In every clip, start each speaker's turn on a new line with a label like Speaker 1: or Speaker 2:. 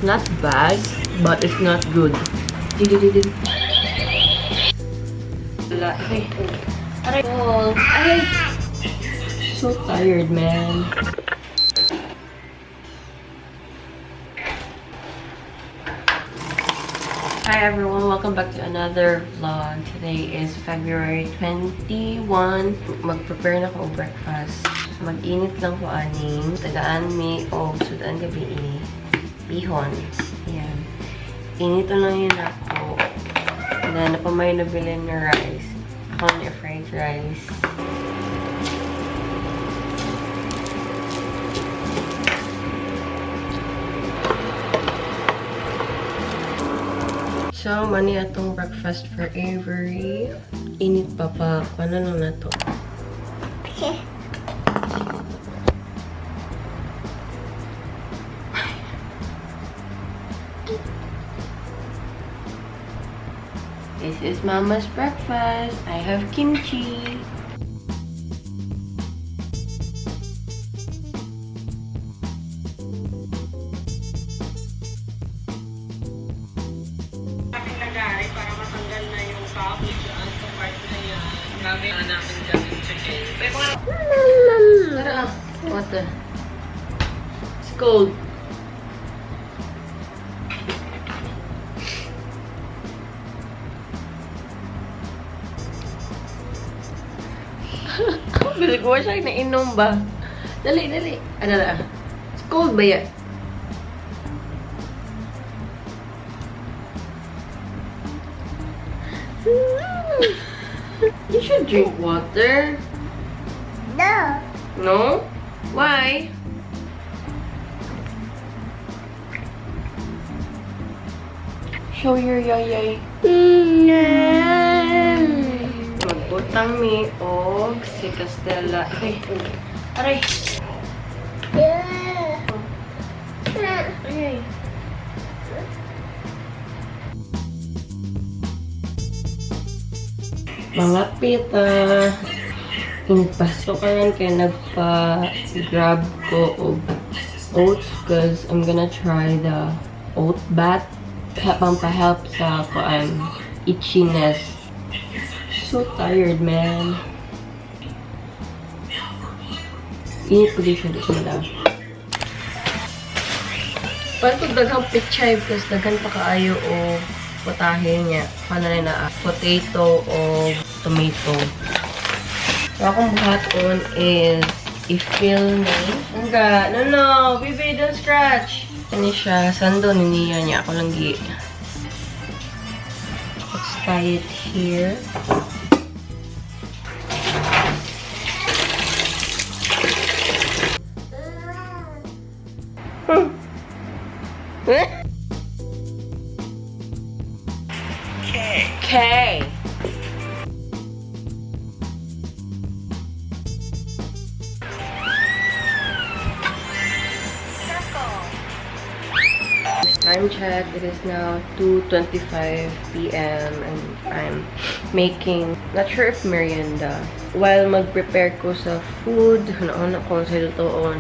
Speaker 1: It's not bad, but it's not good. Wala. Ay. Aray. Oh. Ay. So tired, man. Hi everyone, welcome back to another vlog. Today is February 21. Mag-prepare na ko og breakfast. Mag-init lang ko aning tagaan mi og sudan gabi eh. Bihon. Ayan. Inito lang yun ako. Na napamay nabilin na rice. Ako na fried rice. So, mani atong breakfast for Avery. Init pa pa. Paano lang na to? This is Mama's breakfast. I have kimchi.
Speaker 2: Aking lagari para matanggal na yung kahoy dyan sa part na yan. Kami namin dyan yung chicken. May mga
Speaker 1: Tara ah. Water. It's cold. Bilig ko siya nainom ba? Dali, dali. Ano na? It's cold ba yan? You should drink water.
Speaker 3: No.
Speaker 1: No? Why? Show your yayay.
Speaker 3: No.
Speaker 1: Magbutang mi og si Castella. Ay, aray. Ay. Mga pita. Init pa. So, karon kay nagpa-grab ko og oats because I'm gonna try the oat bath. Pampa-help sa kuan itchiness. So tired, man. Init po din siya dito na. Parang kung daghang pichay because daghan pa kaayo o putahe niya. Paano na na potato o tomato. So, akong buhaton is i-fill ni. Nga, no, no, baby, don't scratch. Ano siya, sando ni Nia niya. Ako lang gi. Let's tie it here.
Speaker 2: K.
Speaker 1: K. Time check, it is now 2:25 p.m. and I'm making, not sure if merienda. While mag-prepare ko sa food, nauna ko sa lutoon.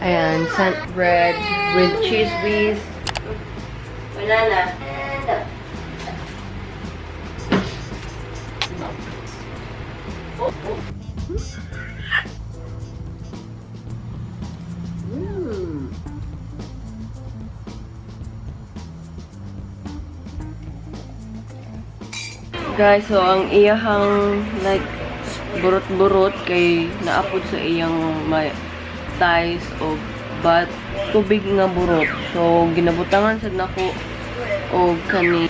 Speaker 1: Ayan, sand bread with cheese whiz. Banana. Guys, so ang iyahang like burot-burot kay naapod sa iyang may thighs o butt tubig nga burot. So ginabutangan sad nako og kani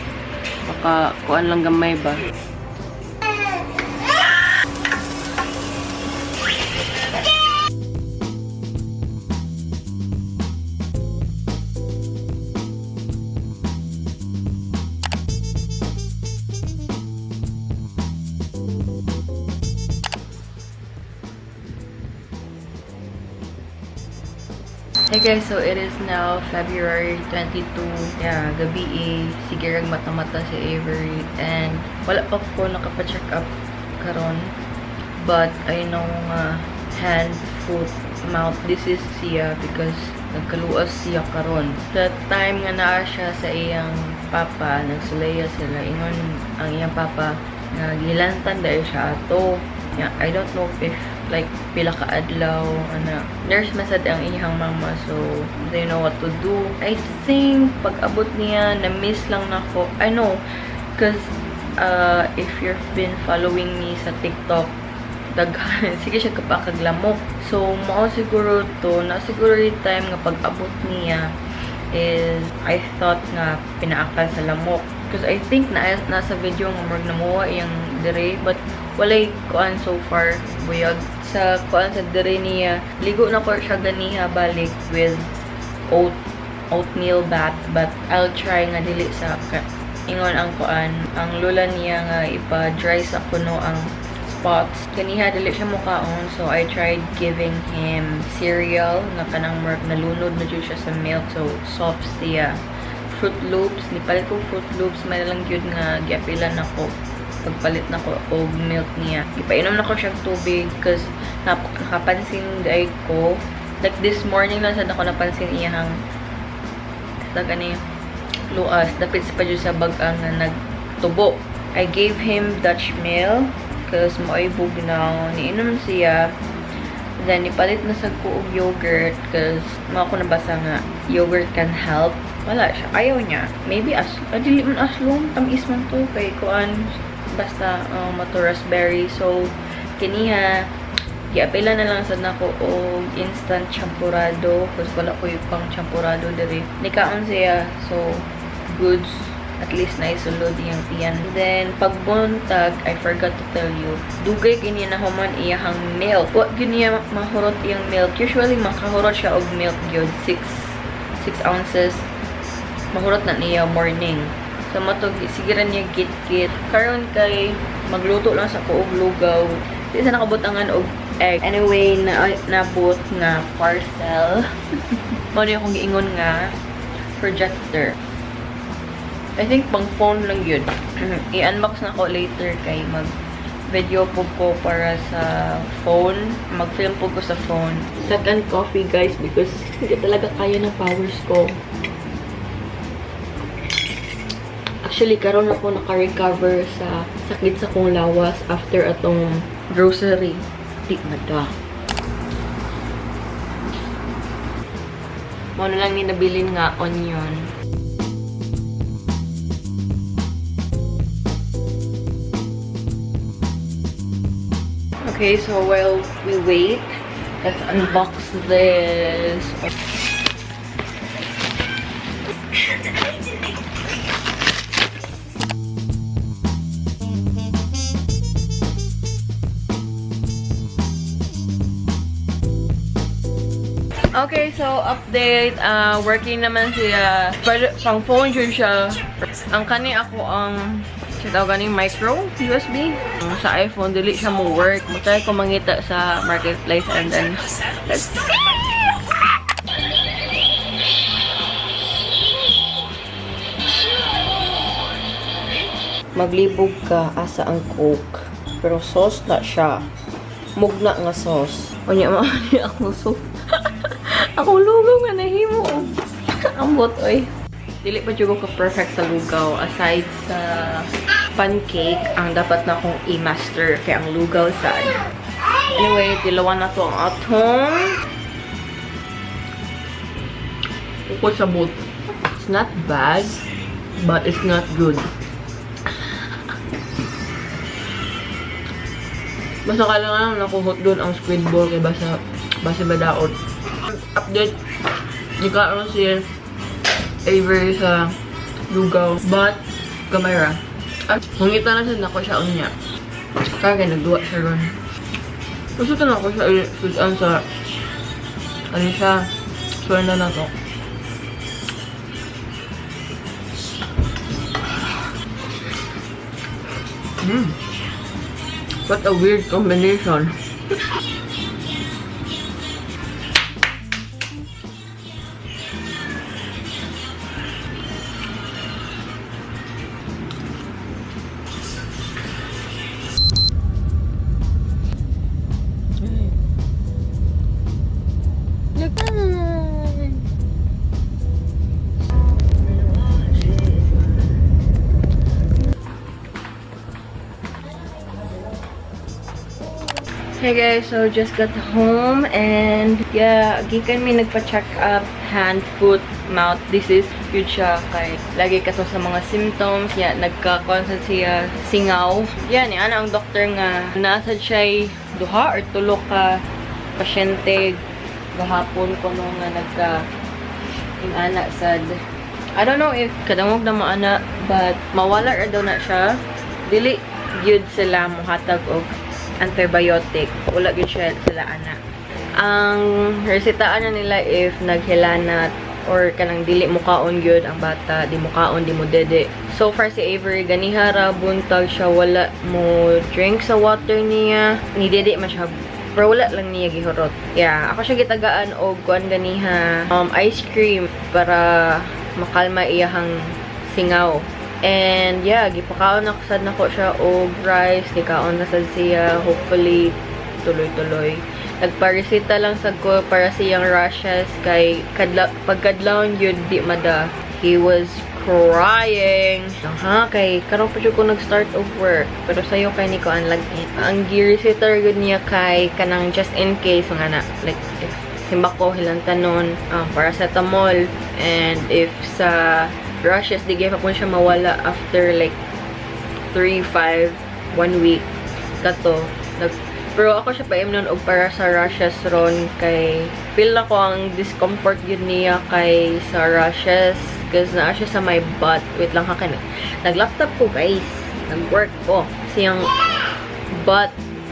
Speaker 1: baka kuan lang gamay ba. Hey guys, so it is now February 22. Yeah, gabi eh. Sige rag mata-mata si Avery. And wala pa ko nakapa-check up karon. But I know nga hand, foot, mouth disease siya because Nagkaluas siya karon. The time nga naa siya sa iyang papa, nagsulaya sila. Ingon ang iyang papa nga gilantan dahil siya ato. Yeah, I don't know if like pila ka adlaw ana. Nurse man sad ang iyang mama, so they know what to do. I think pag abot niya na miss lang nako. I know 'cause if you've been following me sa TikTok, daghan sige siya kapakaglamok. So mao siguro to na siguro yung time nga pag-abot niya is I thought nga pinaakal sa lamok. Because I think na nasa video nga murag namuha iyang dire, but walay kuan so far, buyag sa kuan sa dire niya. Ligo na ko siya ganiha balik with oatmeal bath, but I'll try nga dili sa ingon ang kuan ang lula niya nga ipa-dry sa kuno ang spots. Kaniha dili siya mukaon, so I tried giving him cereal nga kanang murag nalunod na jud siya sa milk, so soft siya. Fruit Loops, nipalit ko Fruit Loops, may lang gyud nga giapilan nako pagpalit nako og milk niya. Gipainom nako siyang tubig 'cause nakapansin diay ko, like this morning lang sad ako napansin iyang gani luas, dapit sa pa jud sa bag-ang nga nagtubo. I gave him Dutch Mill 'cause mao'y bugnaw. Niinom siya. Then, nipalit na sad ko og yogurt 'cause mao ko nabasa nga yogurt can help. Wala siya. Ayaw niya. Maybe as, dili man aslong, tamis man to kay kuan, basta mato raspberry. So, kiniha, giapila na lang sad nako og instant champurado 'cause wala ko yung pang champurado diri. Nikaon siya. So, goods. At least naisulod iyang tiyan. Then, pagbuntag, I forgot to tell you, dugay kini na human iyahang milk. Wa gyud niya mahurot iyang milk. Usually, makahurot siya og milk gyud. 6 ounces. Mahurot na niya morning. So, matug, sige ra niya git-git. Karon kay, magluto lang sa ko og lugaw. Di sa nakabutangan og egg. Anyway, nabot nga parcel. Mao ni akong giingon nga projector. I think pang phone lang yun. I-unbox na ko later kay mag-video po ko para sa phone. Mag-film po ko sa phone. Second coffee, guys, because hindi talaga kaya ng powers ko. Actually, karon ako naka-recover sa sakit sa kong lawas after atong grocery. Di mada. Mao na lang ni nabilin nga onion. Okay, so while we wait, let's unbox this. Okay, so update. Working naman siya. Pero pang phone jud siya. Ang kani ako ang siya tawag ganing micro USB. Sa iPhone, dili siya mo work. Mo-try ko mangita sa marketplace and then let's see! Maglibog ka asa ang Coke. Pero sauce na siya. Mugna nga sauce. Unya mo ni ako soup. Ako lugaw nga nahimo. Ambot oy. Dili pa jud ko perfect sa lugaw aside sa pancake ang dapat na akong i-master kay ang lugaw sad. Anyway, tilawan na to ang atong
Speaker 2: Ukol sa boat. It's not bad, but it's not good. Basta kala nga lang nakuhot doon ang squid ball kay basta badaot. Update, nikaroon si Avery sa lugaw, but gamay ra. At mangita na sad nako siya unya. Kaya nagduwa siya ron. Gusto to na ako siya sudan sa ano siya, sudan na to. What a weird combination.
Speaker 1: Look. Hey guys, so just got home and yeah, gikan mi nagpa-check up hand, foot, mouth disease yun siya kay lagi kato sa mga symptoms niya, nagka-constant siya singaw. Yan, ni ana ang doktor nga nasa siya duha or tulo ka pasyente gahapon kuno nga nagka yung ana sad. I don't know if kadangog na mo ana, but mawala ra daw na siya. Dili gyud sila mohatag og antibiotic. Wala gyud siya sila ana. Ang resetaan na nila, if naghilanat or kanang dili mo kaon gyud ang bata, di mo kaon, di mo dede. So far si Avery ganiha ra buntag siya wala mo drink sa water niya. Ni dede man siya pero wala lang niya gihurot. Yeah, ako siya gitagaan og kuan ganiha, ice cream para makalma iyahang singaw. And yeah, gipakaon ako sad nako siya og rice, gikaon na sad siya. Hopefully tuloy-tuloy. Nagparesita lang sad ko para siyang rashes kay kadla, pagkadlawon yun di mada. He was crying. Ha, kay karon pa jud ko nag-start of work. Pero sayo kay ni ko ang lagin. Ang gireseta gyud niya kay kanang just in case nga na, like if simbako hilantanon, paracetamol, and if sa rashes di gyud pa siya mawala after like 3, 5, 1 week kato nag, pero ako siya paimnon og para sa rashes ron kay feel na ko ang discomfort yun niya kay sa rashes because naa siya sa my butt. Wait lang ha, kay nag-laptop ko, guys, nag-work ko siyang butt.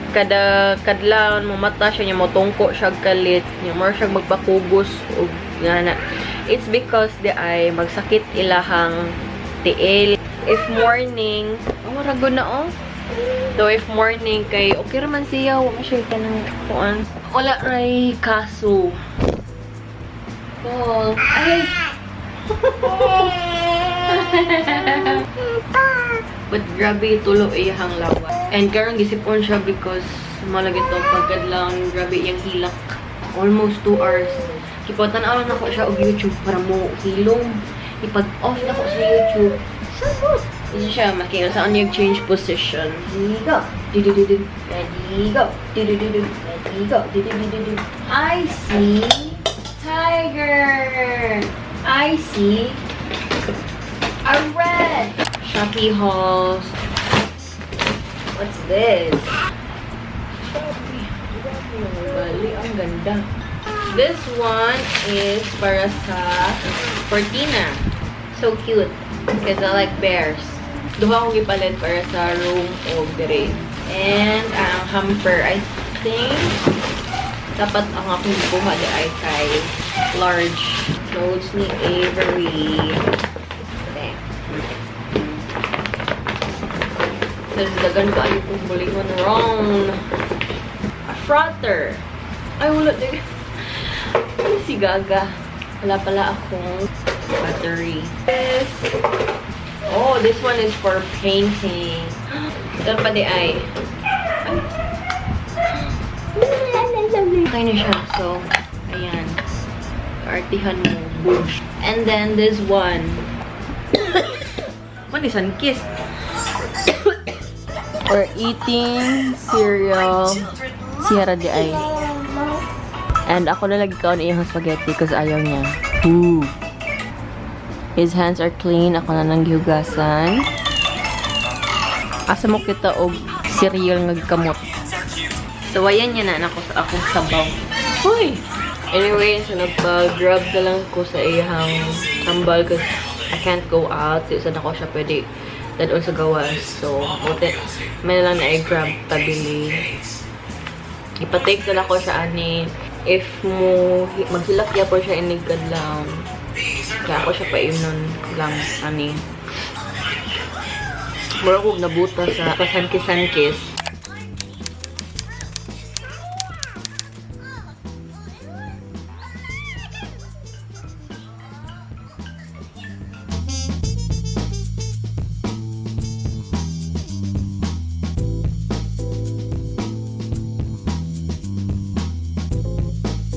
Speaker 1: Kada kadlawon mo mata siya niya, motungko siya kalit niya, more siya magpakugos og nga na. It's because di ay magsakit ilahang tiil if morning. Oh, mura na, oh. So if morning kay okay ra man siya, wa man siya kanang kuan, wala ray kaso. Paul, ay. But grabe tulo iyahang lawa. And karon gisipon siya because malagi to pagkadlawon, grabe iyang hilak. Almost 2 hours. Kipatan-aw na ko siya og YouTube para mo hilom. Ipag-off na ko sa YouTube. Sabot. Hindi siya makiyon saan niya change position. Ready, go. Do do do do. Ready, go. Do do do do. Ready, go. Do do do do do. I see tiger. I see a red. Shopee hauls. What's this? Shopee. Bali, ang ganda. This one is para sa Cortina. So cute. Because I like bears. Duha akong gipalit para sa room o dire. And ang hamper, I think, dapat ang akong gikuha di ay kay large clothes ni Avery. There. Tapos dagan ko ay kong bulihon wrong. A frother. Ay, wala din. Ano si Gaga? Wala pala akong battery. This. Oh, this one is for painting. Ito pa di ay. Ay. Okay na siya. So, ayan. Artihan mo. Bush. And then, this one. Manisan kiss. We're eating cereal. Sierra di ay. And ako na lagi kaon iyang spaghetti because ayaw niya. Ooh. His hands are clean. Ako na nang gihugasan. Asa mo kita og cereal nga kamot? So, ayan niya na ako sa akong sabaw. Hoy! Anyway, so nagpa-grab na lang ko sa iyang tambal because I can't go out. Di sa ako siya pwede dadon sa gawas. So, buti may na lang na i-grab pabili. Ipatake na lang ko siya ani if mo maghilak ya po siya inig kadlawon. Kaya ako siya paimnon lang ani. Mura kog nabuta sa pasankis-sankis.